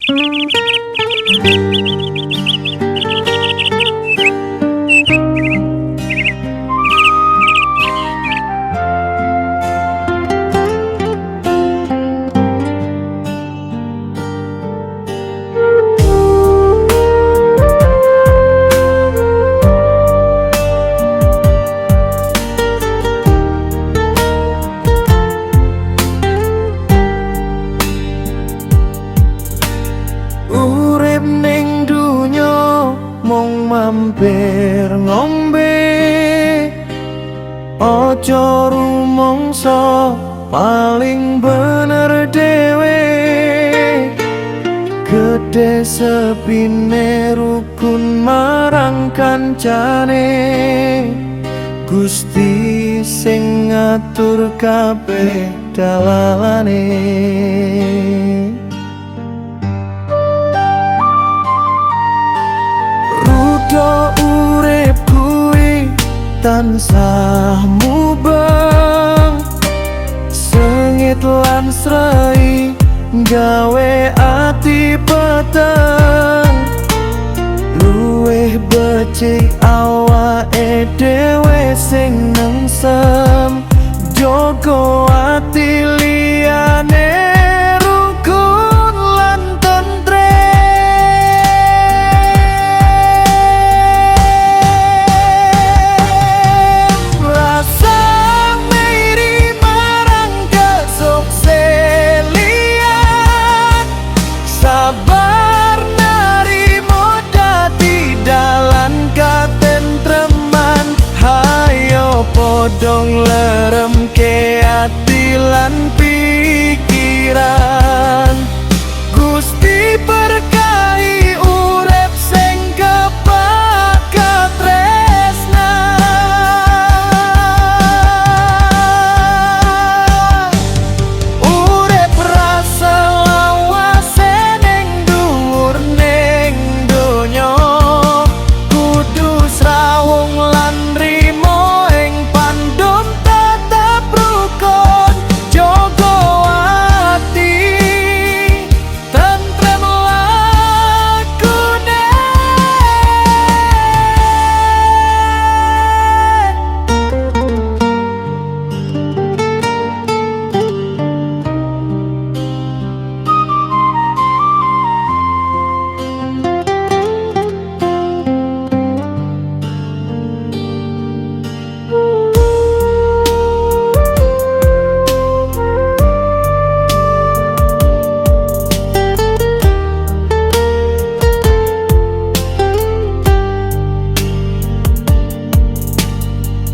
Urip ning donya mung mampir ngombe. Ojo rumangsa paling bener dhewe. Gede sepine rukun marang kancane. Gusti sing ngatur kabeh dalalane. Rudo urip kuwi tansah mubeng. Sengit lan srei gawe ati peteng. Luwih becik awake dhewe sing nengsem. Jogo ati liyane rukun lan tentrem. Rasa miri marang kesukselian. Sabar narimo dadi dalan katentreman. Hayo padha ngleremke ati lan pikiran. Gusti berkahi urip sing kepak katresnan. Urip rasa lawase ning dhuwur ning donya. Kudu srawung lan nrimo ing pandum tetep rukun. Jogo ati tentrem lakune.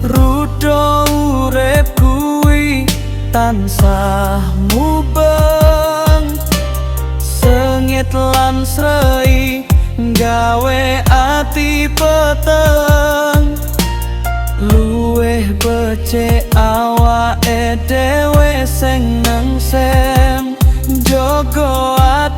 Rudo urip kuwi tansah mubeng. Sengit lan srei gawe ati peteng. Luwih becik awake dhewe sing nengsem. Jogo ati